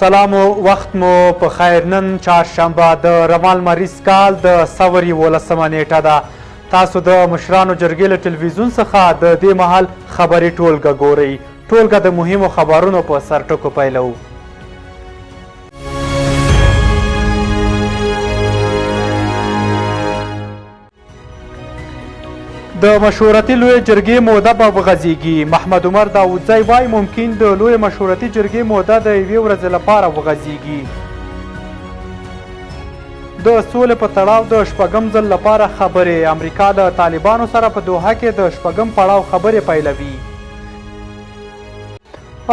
سلام او وخت مو په خیر. نن چهارشنبه د روان لمریز کال د ثور 11مه نیټه ده. تاسو د مشرانو جرګې له ټلویزیون څخه د دې مهال خبري ټولګه ګورئ. ټولګه د مهمو خبرونو په سرټکو پیلوو. د مشورتي لویې جرګې موده به وغځېږي. محمد عمر داوودزی وايي ممکن د لویې مشورتي جرګې موده د یوې ورځې لپاره وغځېږي. د سولې په تړاو د شپږم ځل لپاره خبرې، امریکا له طالبانو سره په دوحه کې د شپږم پړاو خبرې پیلوي.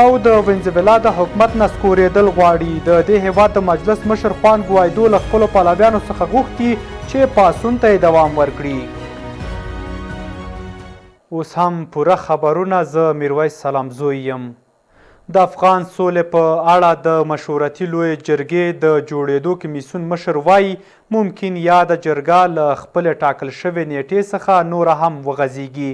او د وینزویلا د حکومت نسکورېدل غواړي. د دې هېواد د مجلس مشر خوان ګوایدو له خپلو پلویانو څخه غوښتي چې پاڅون ته یې دوام ورکړي. اوس هم پوره خبرونه، زه میرویس سلامزوی یم. د افغان سولې په اړه د مشورتي لویې جرګې د جوړېدو کمیسیون مشر وايي، ممکن یاده جرګه له خپلې ټاکل شوې نېټې څخه نوره هم وغځېږي.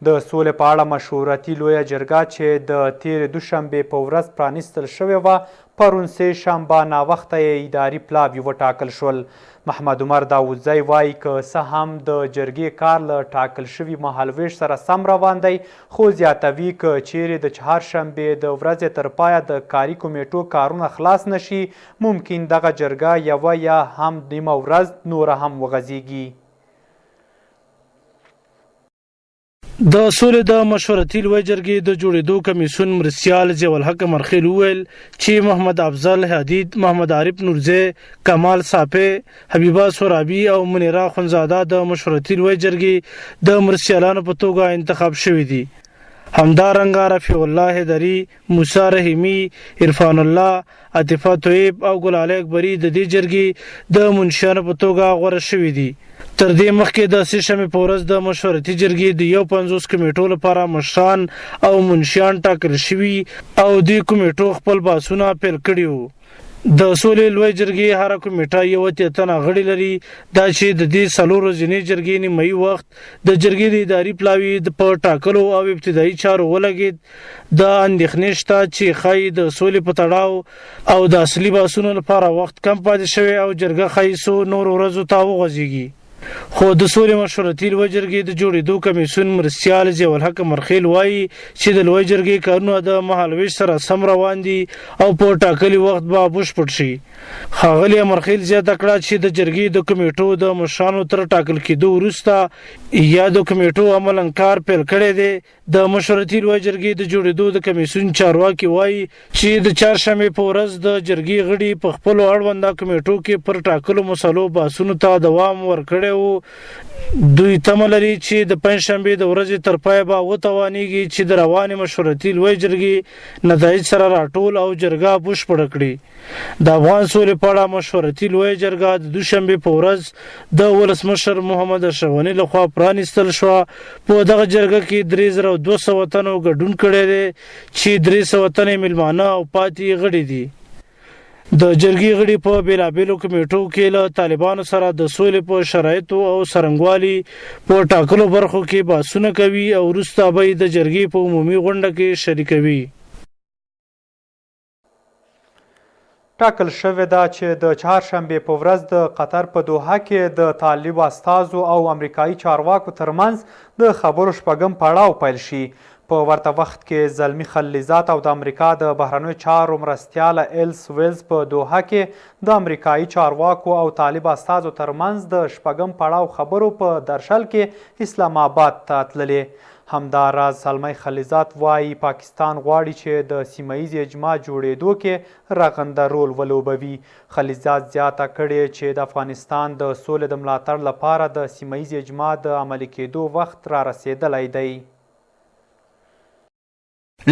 د سولې په اړه مشورتي لویه جرګه چې د تېرې دوشنبې په ورځ پرانیستل شوې وه، پرون سې شنبه ناوخته یې اداري پلاوي وټاکل شول. محمد عمر داوودزی وايي، که څه هم د جرګې کار له ټاکل شوي مهالوېش سره سم روان دی، خو زیاتوي، که چېرې د چهارشنبې د ورځې تر پایه د کاري کمېټو کارونه خلاص نه شي، ممکن دغه جرګه یوه یا هم نیمه ورځ نوره هم وغځېږي. د سولې د مشورتي لوی جرګې د جوړېدو کمیسیون مرستیال ضیاءالحق امرخیل وویل چې محمد افضل حدید، محمد عارف نورزی، کمال صافی، حبیبه سورابي او منیره خونزاده د مشورتي لوی جرګې د مرستیالانو په توګه انتخاب شوي دي. همدارنګه رفیع الله حیدري، موسی رحیمي، عرفان الله، عاطفه طیب او ګلالۍ اکبري د دې جرګې د منشیانو په توګه غوره شوي دي. تر دې مخکې د سې شنبې په ورځ د مشورتي جرګې د 51 کمېټو لپاره مشران او منشیان ټاکل شوي او دې کمېټو خپل بحثونه پیل کړي وو. د سولې لوی جرګې هره کمېټه 81 تنه غړي لري. دا چې د دې څلور ورځنۍ جرګې نیمایي وخت د جرګې د اداري پلاوي په ټاکلو او ابتدایي چارو ولګېد، دا اندېښنې شته چې ښايي د سولې په تړاو او د اصلي بحثونو لپاره وخت کم پاتې شوی او جرګه ښايي څو نورو ورځو ته وغځېږي. خو د سولې مشورتي لوی جرګې د جوړېدو کمیسیون مرستیال ضیاءالحق امرخیل وایي چې د لوی جرګې کارونه د مهالوېش سره سم روان دي او په ټاکلي وخت به بشپړ شي. ښاغلي امرخیل زیاته کړه چې د جرګې د کمیټو د مشرانو تر ټاکل کېدو وروسته یادو کمیټو عملاً کار پیل کړی دی. د مشورتي لوی جرګې د جوړېدو د کمیسیون چارواکي وايي چې د چهارشنبې په ورځ د جرګې غړي په خپلو اړونده کمیټو کې پر ټاکلو مسلو بحثونو ته دوام ورکړی وو. دوی تمه لري چې د پنجشنبې د ورځې تر پایه به وتوانیږي چې د روانې مشورتي لوی جرګې نتایج سره راټول او جرګه بشپړه کړي. د افغان سولې په اړه مشورتي لویه جرګه د دوشنبې په ورځ د ولسمشر محمد اشرف غني لخوا پرانیستل شوه. په دغه جرګه کې 3200 تنو ګډون کړی دی چې 300 تنه میلمانه او پاتې غړي دي. د جرګې غړي په بیلابیلو کمیټو کې له طالبانو سره د سولې په شرایطو او څرنګوالي په ټاکلو برخو کې بحثونه کوي او وروسته به یې د جرګې په عمومي غونډه کې شریکوي. ټاکل شوې ده چې د چهارشنبې په ورځ د قطر په دوحه کې د طالب استازو او امریکایي چارواکو ترمنځ د خبرو شپږم پړاو پیل شي. په ورته وخت کې زلمي خلیلزاد او د امریکا د بهرنیو چارو مرستیاله ایلس ویلز په دوحه کې د امریکایي چارواکو او طالب استازو ترمنځ د شپږم پړاو خبرو په درشل کې اسلام آباد ته تللې. همدا راز زلمی خلیلزاد وايي، پاکستان غواړي چې د سیمه ییزې اجماع جوړېدو کې رغنده رول ولوبوي. خلیلزاد زیاته کړې چې د افغانستان د سولې د ملاتړ لپاره د سیمه ییزې اجماع د عملي کېدو وخت رارسېدلی دی.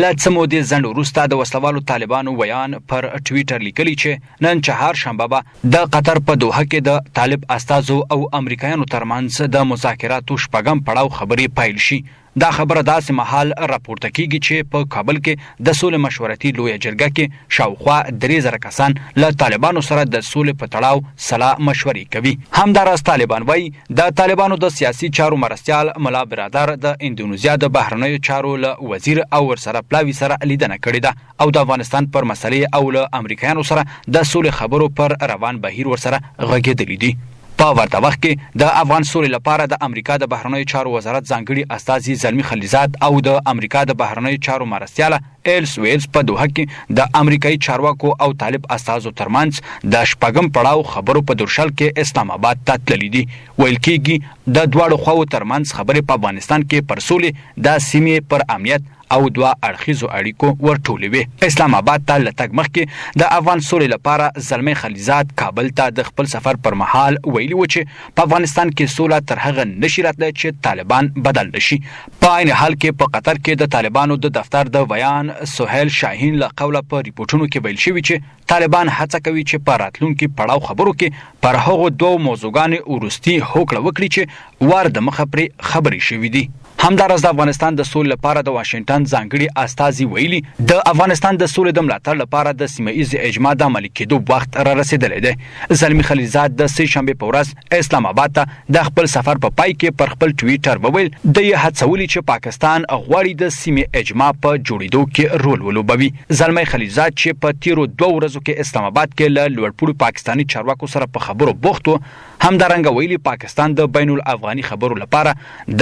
له څه مودې ځنډ وروسته د وسلوالو طالبانو ویاند پر ټویټر لیکلي چې نن چهارشنبه به د قطر په دوحه کې د طالب استازو او امریکایانو ترمنځ د مذاکراتو شپږم پړاو خبرې پیل شي. دا خبره داسې مهال راپورته کېږي چې په کابل کې د سولې مشورتي لویه جرګه کې شاوخوا 3000 کسان له طالبانو سره د سولې په تړاو سلا مشورې کوي. همداراز طالبان وايي، د طالبانو د سیاسي چارو مرستیال ملا برادر د اندونیزیا د بهرنیو چارو له وزیر او ورسره پلاوي سره لیدنه کړې ده او د افغانستان پر مسئلې او له امریکایانو سره د سولې خبرو پر روان بهیر ورسره غږېدلي دي. په ورته وخت کې د افغان سولې لپاره د امریکا د بهرنیو چارو وزارت ځانګړي استازي زلمي خلیلزاد او د امریکا د بهرنیو چارو مرستیاله ایلس ویلز په دوحه کې د امریکایي چارواکو او طالب استازو ترمنځ د شپږم پړاو خبرو په درشل کې اسلام اباد ته تللي دي. ویل کېږي د دواړو خواوو ترمنځ خبرې په افغانستان کې پر سولې، د سیمې پر امنیت او دوه اړخیزو اړیکو ورټولې وې. اسلام اباد ته له تګ مخکې د افغان سولې لپاره زلمی خلیلزاد کابل ته د خپل سفر پر مهال ویلي و چې په افغانستان کې سوله تر هغه نه شي راتلی چې طالبان بدل نه شي. په عین حال کې په قطر کې د طالبانو د دفتر د ویاند سهیل شاهین له قوله په رپوټونو کې ویل شوي چې طالبان هڅه کوي چې په راتلونکي پړاو خبرو کې پر هغو دوو موضوعګانو وروستي هوکړه وکړي چې وار د مخه پرې خبرې شوې دي. همداراز د افغانستان د سولې لپاره د واشنګټن ځانګړي استازي ویلي، د افغانستان د سولې د ملاتړ لپاره د سیمه ییزې اجماع د عملي کېدو وخت رارسېدلی دی. زلمي خلیلزاد د سې شنبې په ورځ اسلام اباد ته د خپل سفر په پای کې پر خپل ټویټر وویل، ده یې هڅولي چې پاکستان غواړي د سیمې اجماع په جوړېدو کې رول ولوبوي. زلمی خلیلزاد چې په تېرو دوو ورځو کې اسلام اباد کې له لوړپوړو پاکستاني چارواکو سره په خبرو بوخت و، همدارنګه ویلي، پاکستان د بین الافغاني خبرو لپاره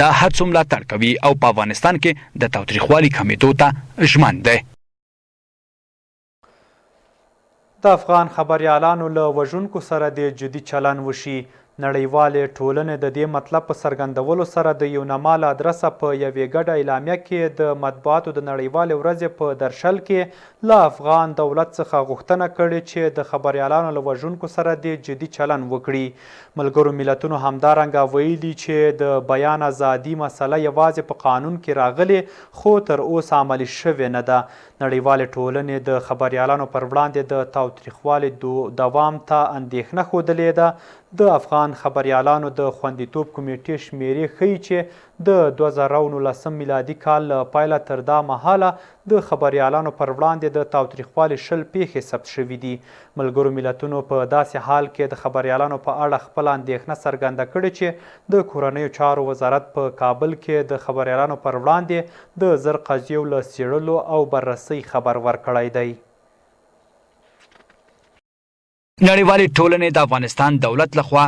د هڅو ملاتړ کوي او په افغانستان کې د تاوتریخوالي کمېدو ته ژمن دی. د افغان خبریالانو له وژونکو سره دې جدي چلن وشي. نړیوالې ټولنې د دې مطلب په څرګندولو سره د یونما له ادرسه په یوې ګډه اعلامیه کې د مطبوعاتو د نړیوالې ورځې په درشل کې له افغان دولت څخه غوښتنه کړې چې د خبریالانو له وژونکو سره دې جدي چلن وکړي. ملګرو ملتونو همدارنګه ویلي چې د بیان ازادي مسله یوازې په قانون کې راغلې خو تر اوسه عملي شوې نه ده. نړیوالې ټولنې د خبریالانو پر وړاندې د تاوتریخوالي دوام ته اندېښنه ښودلې ده. د افغان خبریالانو د خوندیتوب کمېټې شمېرې ښيي چې د 2019 میلادي کال له پیله تر دا مهاله د خبریالانو پر وړاندې د تاوتریخوالي 20 پېښې ثبت شوې دي. ملګرو ملتونو په داسې حال کې د خبریالانو په اړه خپله اندېښنه څرګنده کړې چې د کورنیو چارو وزارت په کابل کې د خبریالانو پر وړاندې د 1000 قضیو له څېړلو او بررسۍ خبر ورکړی دی. نړیوالې ټولنې د افغانستان دولت له خوا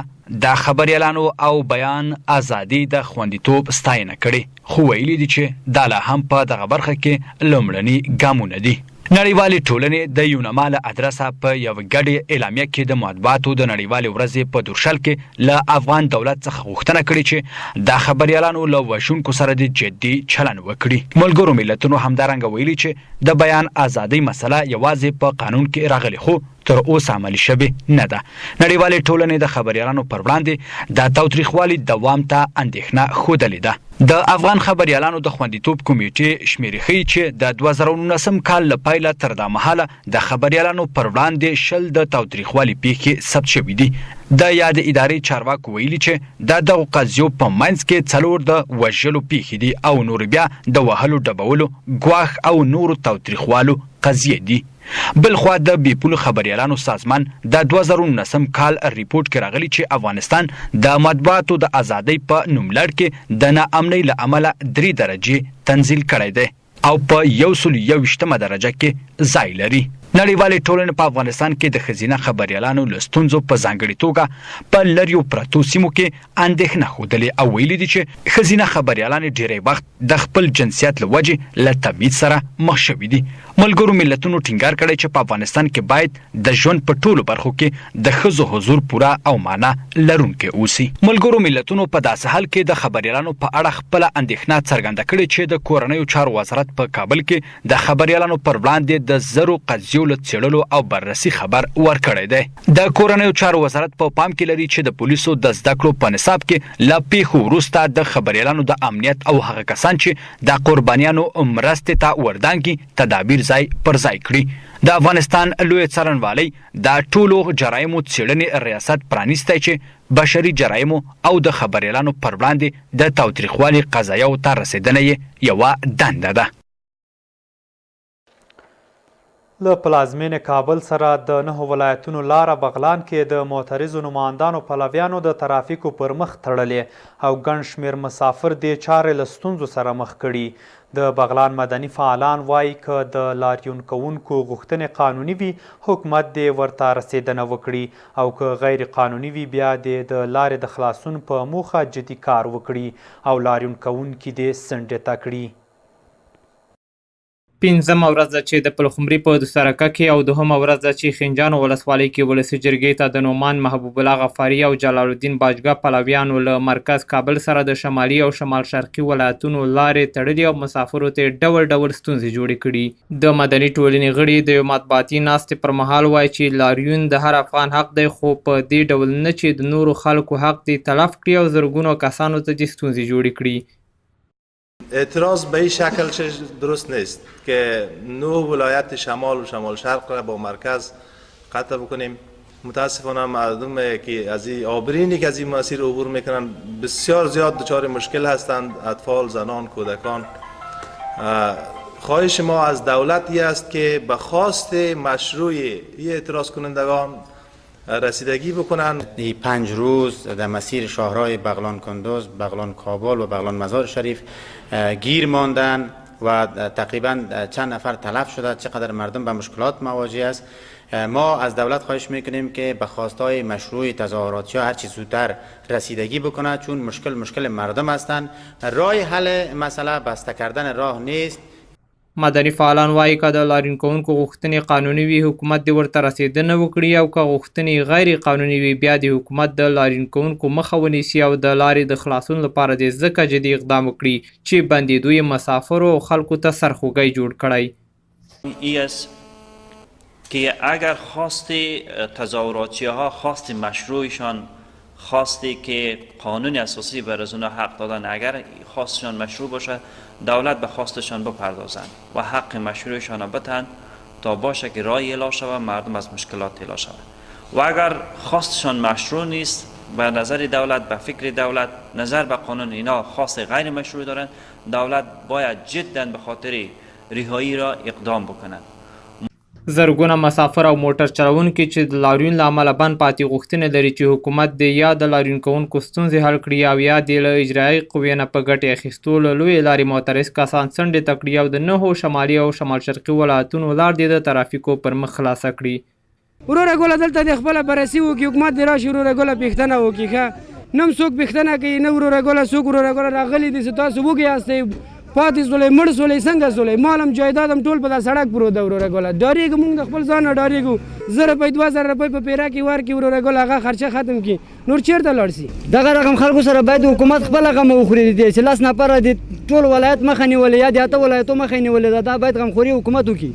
د خبریالانو او بیان ازادي د خوندیتوب ستاینه کړې، خو ویلي دي چې دا لا هم په دغه برخه کې لومړني ګامونه دي. نړیوالې ټولنې د یونما له ادرسه په یوه ګډې اعلامیه کې د مطبوعاتو د نړیوالې ورځې په درشل کې له افغان دولت څخه غوښتنه کړې چې د خبریالانو له وژونکو سره دې جدي چلن وکړي. ملګرو ملتونو همدارنګه ویلي چې د بیان ازادۍ مسله یوازې په قانون کې راغلې خو تر اوسه عملي شوې نه ده. نړیوالې ټولنې د خبریالانو پر وړاندې د تاوتریخوالي دوام ته اندېښنه ښودلې ده. د افغان خبریالانو د خوندیتوب کمیټې شمېرې ښيي چې د 2019 کال له پیله تر دا مهاله د خبریالانو پر وړاندې 20 د تاوتریخوالي پېښې ثبت شوې دي. د یادې ادارې چارواکو ویلي چې د دغو قضیو په منځ کې څلور د وژلو پېښې دي او نورې بیا د وهلو ډبولو، ګواښ او نورو تاوتریخوالو قضیې دي. بلخوا د بې پولو خبریالانو سازمان د 2019 کال رپوټ کې راغلي چې افغانستان د مطبوعاتو د ازادۍ په نوملړ کې د ناامنۍ له امله درې درجې تنزیل کړی دی او په 121مه درجه کې ځای لري. نړیوالې ټولنې په افغانستان کې د ښځینه خبریالانو له ستونزو په ځانګړي توګه په لریو پرتو سیمو کې اندېښنه ښودلې او ویلي دي چې ښځینه خبریالانې ډېری وخت د خپل جنسیت له وجې له تبعیض سره مخ شوي دي. ملګرو ملتونو ټینګار کړی چې په افغانستان کې باید د ژوند په ټولو برخو کې د ښځو حضور پوره او معنا لرونکی اوسي. ملګرو ملتونو په داسې حال کې د خبریالانو په اړه خپله اندېښنه څرګنده کړې چې د کورنیو چارو وزارت په کابل کې د خبریالانو پر وړاندې د زرو قضیو له څېړلو او بررسي خبر ورکړی دی. د کورنیو چارو وزارت په پام کې لري چې د پولیسو د زده کړو په نصاب کې له پېښو وروسته د خبریالانو د امنیت او هغه کسان چې د قربانیانو مرستې ته وردانګي تدابیر ځای پر ځای کړي. د افغانستان لویې څارنوالۍ د ټولو جرایمو څېړنې ریاست پرانیستی چې بشري جرایمو او د خبریالانو پر وړاندې د تاوتریخوالي قضایاو ته رسېدنه یې یوه دنده ده. له پلازمېنې کابل سره د نهو ولایتونو لاره بغلان کې د معترضو نوماندانو پلویانو د ترافیکو پر مخ تړلې او ګڼ شمېر مسافر دې چارې له ستونزو سره مخ کړي. د بغلان مدني فعالان وايي، که د لاریون کوونکو غوښتنې قانوني وي، حکومت دې ورته رسېدنه وکړي او که غیر قانوني وي، بیا دې د لارې د خلاصون په موخه جدي کار وکړي او لاریون کوونکي دې څنډې ته کړي. پنځمه ورځ ده چې د پلخمري په دوسرکه کې او دوهمه ورځ ده چې خنجانو ولسوالۍ کې ولسي جرګې ته د نعمان محبوب الله غفاري او جلال الدین باجګه پلویانو له مرکز کابل سره د شمالي او شمال شرقي ولایتونو لارې تړلي او مسافرو ته یې ډول ډول ستونزې جوړې کړي. د مدني ټولنې غړي د یو مطبوعاتي ناستې پر مهال وايي چې لاریون د هر افغان حق دی خو په دې ډول نه چې د نورو خلکو حق دې تلف کړي او زرګونو کسانو ته دې ستونزې جوړې کړي. اعتراض به این شکل درست نیست که نه ولایت شمال و شمال شرق را با مرکز قطع بکنیم. متاسفانه مردم که از این آبرینی که از این مسیر عبور میکنن بسیار زیاد دچار مشکل هستند، اطفال، زنان، کودکان. خواهش ما از دولت ای است که به خواست مشروع ای اعتراض کنندگان رسیدگی بکنند. ای 5 روز در مسیر شاهراه بغلان کندوز، بغلان کابل و بغلان مزار شریف گیر ماندن و تقریبا چند نفر تلف شده، چقدر مردم به مشکلات مواجه است. ما از دولت خواهش میکنیم که به خواستای مشروع تظاهراتچی هر چه زودتر رسیدگی بکنه، چون مشکل مشکل مردم هستند. راه حل مسئله بسته کردن راه نیست. مدني فعالان وايي، که د لاریون کوونکو غوښتنې قانوني وي، حکومت دې ورته رسېدنه وکړي او که غوښتنې غیر قانوني وي، بیا دې حکومت د لاریون کوونکو مخه ونیسي او د لارې د خلاصون لپاره دې ځکه جدي اقدام وکړي چې بندېدو یې مسافرو او خلکو ته سرخوږی جوړ کړی. ای است که اگر خواست تظاهراتچی ها، خواست مشروعشان، خواستی که قانون اساسی بر از اونا حق دادن، اگر خواستشان مشروع باشه دولت به خواستشان بپردازند و حق مشروعشان بتن تا باشه که رای اعلا شود، مردم از مشکلات اعلا شود. و اگر خواستشان مشروع نیست، به نظر دولت، به فکر دولت، نظر به قانون اینا خواست غیر مشروع دارند، دولت باید جدا به خاطر رهایی را اقدام بکند. زرګونه مسافر او موټر چلوونکي چې د لاریون له امله بند پاتې غوښتنې لري چې حکومت دې یا د لاریون کوونکو ستونزې حل کړي او یا دې له اجرایي قوې نه په ګټې اخیستو له لویې لارې معترض کسان څنډې ته کړي او د نهو شمالي او شمال شرقي ولایتونو لار دې د ترافیکو پر مخ خلاصه کړي. وروره ګله دلته دې خپله بررسي وکړي، حکومت دې راشي وروره ګله پوښتنه وکړي، ښه نه هم څوک پوښتنه کوي نه وروره ګله څوک وروره ګله راغلي دي چې تاسو وږي یاستئ، پاتې سولئ، مړ سولئ، څنګه سولئ، مال هم جایداد هم ټول په دا سړک پروت ده وروره ګله، ډارېږو مونږ د خپل ځان نه ډارېږو، 1000 روپۍ 2000 روپۍ په پیره کې ورکړي وروره ګله هغه خرچه ختم کړي نور چېرته لاړ سي. دغه رقم خلکو سره باید حکومت خپله غمه وخوري، د دې چې 10 نفره د ټول ولایت مخه نیولې یا د 8 ولایتو مخه یې نیولې ده، دا باید غمخوري حکومت وکړي.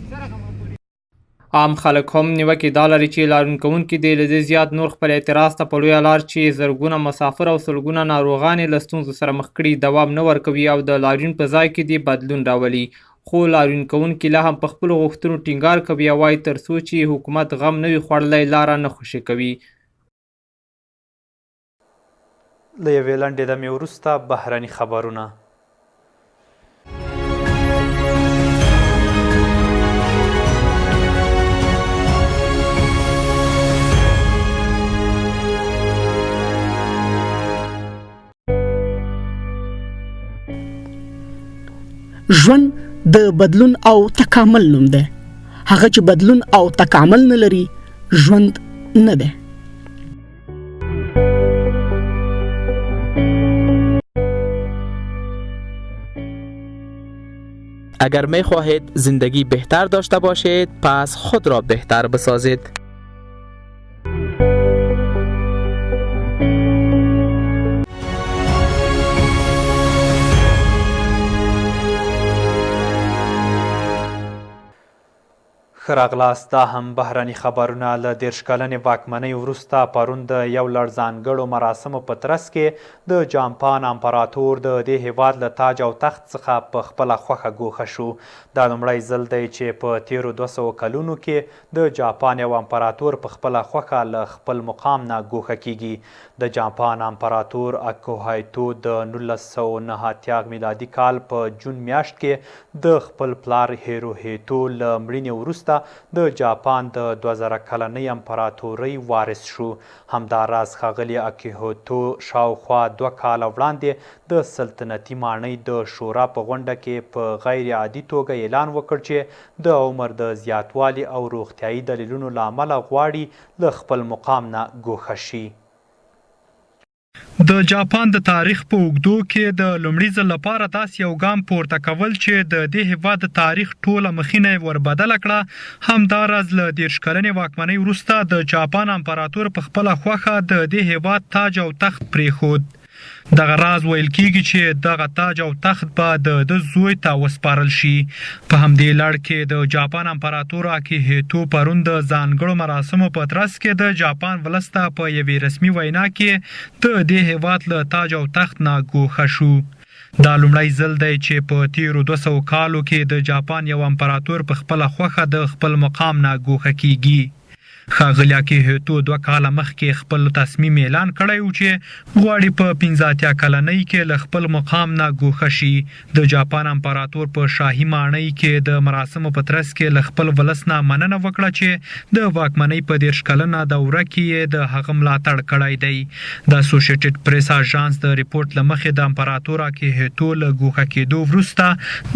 عام خلک هم نیوکې دا لري چې لاریون کوونکي دې له دې زیات نور خپل اعتراض ته په لویه لار چې زرګونه مسافر او سلګونه ناروغان یې له ستونزو سره مخ کړي دوام نه ورکوي او د لاریون په ځای کې دې بدلون راولي، خو لاریون کوونکي لا هم په خپلو غوښتنو ټینګار کوي او وایي تر څو چې حکومت غم نه وي خوړلی لاره نه خوشې کوي. له یوې لنډې دمې وروسته بهرني خبرونه. ژوند د بدلون او تکامل نوم دی. هغه چې بدلون او تکامل نه لري ژوند نه دی. اگر می خواهید زندگی بهتر داشته باشید پس خود را بهتر بسازید. ښه راغلاست، دا هم بهرني خبرونه. له 30 کلنې واکمنۍ وروسته پرون د یو لړ ځانګړو مراسمو په ترڅ کې د جاپان امپراتور د دې هېواد له تاج او تخت څخه په خپله خوښه ګوښه شو. دا لومړی ځل دی چې په تېرو 200 کلونو کې د جاپان یو امپراتور په خپله خوښه له خپل مقام نه ګوښه کېږي. د جاپان امپراتور اکوهایتو د 1989 میلادي کال په جون میاشت کې د خپل پلار هیروهیتو له مړینې وروسته د جاپان د 2000 کلنۍ امپراتورۍ وارث شو. همدا راز ښاغلي اکیهوتو شاوخوا دوه کاله وړاندې د سلطنتي ماڼۍ د شورا په غونډه کې په غیر عادي توګه اعلان وکړ چې د عمر د زیاتوالي او روغتیايي دلیلونو له امله غواړي له خپل مقام نه ګوښه شي. د جاپان د تاریخ په اوږدو کې د لومړي ځل لپاره داسې یو ګام پورته کول چې د دې هېواد د تاریخ ټوله مخینه یې وربدله کړه. همداراز له 30 کلنې واکمنۍ وروسته د جاپان امپراتور په خپله خوښه د دې هېواد تاج او تخت پرېښود. دغه راز ویل کېږي چې دغه تاج او تخت به د ده زوی ته وسپارل شي. په همدې لړ کې د جاپان امپراتور اکیهیتو پرون د ځانګړو مراسمو په ترڅ کې د جاپان ولس ته په یوې رسمي وینا کې د دې هېواد له تاج او تخت نه ګوښه شو. دا لومړی ځل دی چې په تېرو 200 کالو کې د جاپان یو امپراتور په خپله خوښه د خپل مقام نه ګوښه کېږي. ښاغلي اکیهیتو دوه کاله مخکې خپل تصمیم اعلان کړی و چې غواړي په 85 کلنۍ کې له خپل مقام نه ګوښه شي. د جاپان امپراتور په شاهي ماڼۍ کې د مراسمو په ترڅ کې له خپل ولس نه مننه وکړه چې د واکمنۍ په 30 کلنه دوره کې یې د هغه ملاتړ کړی دی. د اسوشیټډ پریس اژانس د رپورټ له مخې د امپراتور اکیهیتو له ګوښه کېدو وروسته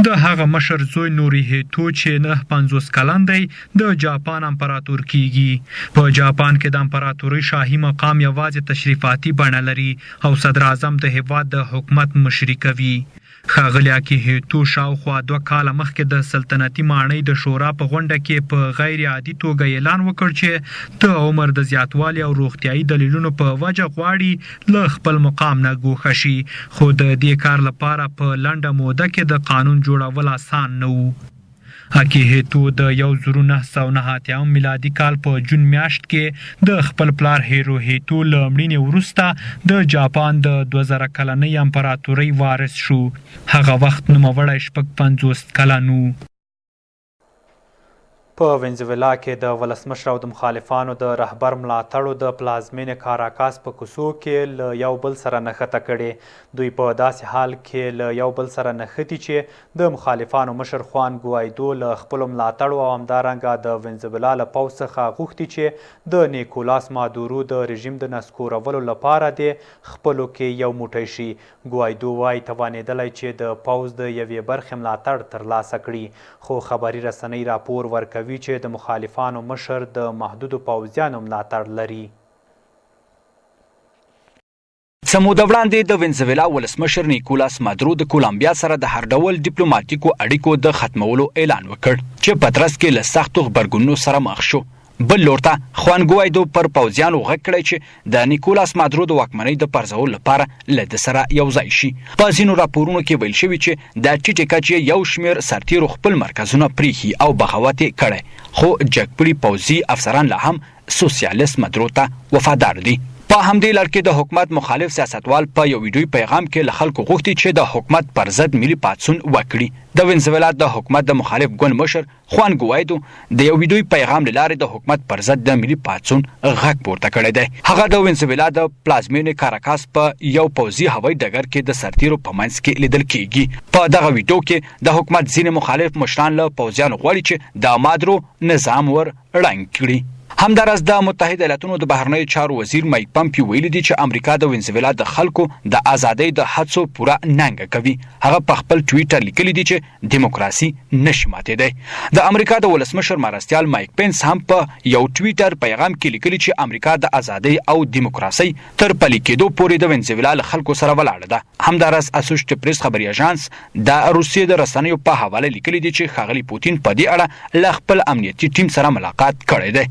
د هغه مشر زوی نوریهیتو چې 59 کلن دی د جاپان امپراتور کیږي. په جاپان کې د امپراتورۍ شاهي مقام یوازې تشریفاتي بڼه لري او صدراعظم د هیواد د حکومت مشري کوي. ښاغلي اکیهیتو شاوخوا دوه کاله مخکې د سلطنتي ماڼۍ د شورا په غونډه کې په غیر عادي توګه اعلان وکړ چې د عمر د زیاتوالي او روغتیايي دلیلونو په وجه غواړي له خپل مقام نه ګوښه شي، خو د دې کار لپاره په لنډه موده کې د قانون جوړول اسان نه وو. اکیهیتو د 1989 میلادي کال په جون میاشت کې د خپل پلار هیروهیتو له مړینې وروسته د جاپان د 2000 کلنۍ امپراتورۍ وارث شو. هغه وخت نوموړی 56 کلن و. په وینزویلا کې د ولسمشر او د مخالفانو د رهبر ملاتړو د پلازمینې کاراکاس په کوڅو کې له یو بل سره نښته کړې. دوی په داسې حال کې له یو بل سره نښتي چې د مخالفانو مشر خوان ګوایدو له خپلو ملاتړو او همدارنګه د وینزویلا له پوځ څخه غوښتي چې د نیکولاس مادورو د رژیم د نسکورولو لپاره دې خپلو کې یو موټی شي. ګوایدو وايي توانېدلی چې د پوځ د یوې برخې ملاتړ ترلاسه کړي، خو خبري رسنۍ راپور ورکوي چې د مخالفانو مشر د محدودو پوځیانو ملاتړ لري. څه موده وړاندې د وینزویلا ولسمشر نیکولاس مادرو د کولمبیا سره د هر ډول ډیپلوماټیکو اړیکو د ختمولو اعلان وکړ چې په ترڅ کې له سختو غبرګونونو سره مخ شو. بل لور ته خوان ګوایدو پر پوځیانو غږ کړی چې د نیکولاس مادرو د واکمنۍ د پرځولو لپاره له ده سره یو ځای شي. په ځینو راپورونو کې ویل شوي چې د ټیټې کچې یو شمېر سرتیرو خپل مرکزونه پریښي او بغاوت یې کړی، خو جګپړي پوځي افسران لا هم سوسیالیست مدرو ته وفادار دي. په همدې لړ کې د حکومت مخالف سیاستوال په یو ویډیويي پیغام کې له خلکو غوښتي چې د حکومت پر ضد ملي پاڅون وکړي. د وینزویلا د حکومت د مخالف ګوند مشر خوان ګوایدو د یو ویډیويي پیغام له لارې د حکومت پر ضد د ملي پاڅون غږ پورته کړی دی. هغه د وینزویلا د پلازمینې کاراکاس په یو پوځي هوایي ډګر کې د سرتیرو په منځ کې لیدل کیږي. په دغه ویډیو کې د حکومت ځینې مخالف مشران له پوځیانو غواړي چې د مادرو نظام ور ړنګ کړي. همداراز د متحده ایالتونو د بهرنیو چارو وزیر مایک پمپیو ویلي دي چې امریکا د وینزویلا د خلکو د ازادۍ د هڅو پوره ننګه کوي. هغه په خپل ټویټر لیکلي دي چې دیموکراسي نشي ماتېدای. د امریکا د ولسمشر مرستیال مایک پنس هم په یو ټویټر پیغام کې لیکلي چې امریکا د ازادۍ او دیموکراسۍ تر پلي کېدو پورې د وینزویلا له خلکو سره ولاړه ده. همداراز اسوشیټډ پریس خبري اژانس د روسیې د رسنیو په حواله لیکلي دي چې ښاغلي پوتین په دې اړه له خپل امنیتي ټیم سره ملاقات کړی دی.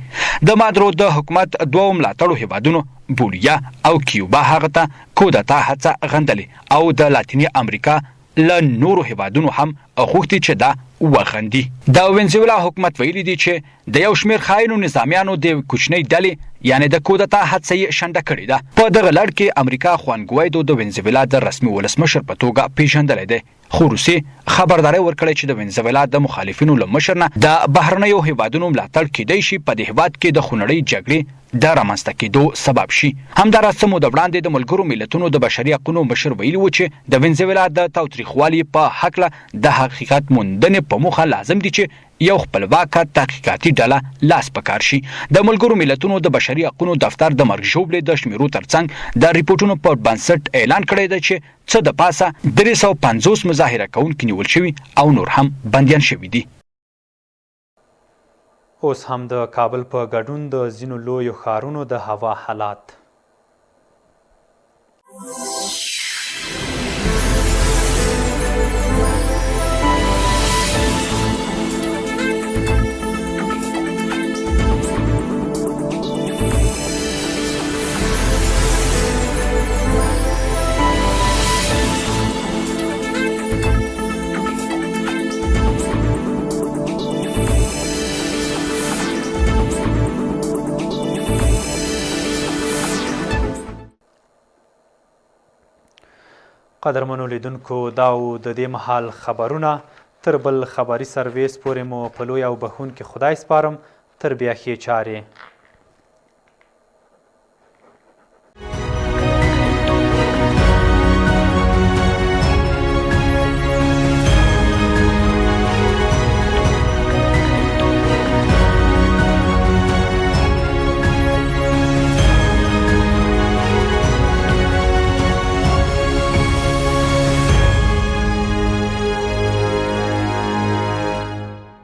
د مادرو د حکومت دوو ملاتړو هېوادونو بولیا او کیوبا هغه ته کودتا هڅه غندلې او د لاتیني امریکا له نورو هېوادونو هم غوښتي چې دا وغندي. د وینزویلا حکومت ویلي دي چې د یو شمېر خاینو نظامیانو د یوې کوچنۍ ډلې یعنې د کودتا هڅه یې شنډه کړې ده. په دغه لړ کې امریکا خوان ګوایدو د وینزویلا د رسمي ولسمشر په توګه پېژندلی دی. خو روسیې خبرداری ورکړی چې د وینزویلا د مخالفینو له مشر نه د بهرنیو هېوادونو ملاتړ کېدای شي په دې هېواد کې د خونړۍ جګړې د رامنځته کېدو سبب شي. همداراز څه موده وړاندې د ملګرو ملتونو د بشري حقونو مشر ویلي و چې د وینزویلا د تاوتریخوالي په هکله د حقیقت موندنې په موخه لازم دي چې یو خپلواکه تحقیقاتي ډله لاس په کار شي. د ملګرو ملتونو د بشري حقونو دفتر د مرګ ژوبلې د شمیرو ترڅنګ د رپوټونو پر بنسټ اعلان کړی دی چې څه د پاسه 350 مظاهره کوونکي نیول شوي او نور هم بندیان شوي دي. اوس هم د کابل په ګډون د ځینو لویو ښارونو د هوا حالات. قدرمنو لیدونکو دا و د دې مهال خبرونه. تر بل خبري سرویس پورې مو په لوی او بښونکي خدای سپارم. تر بیا ښې چارې.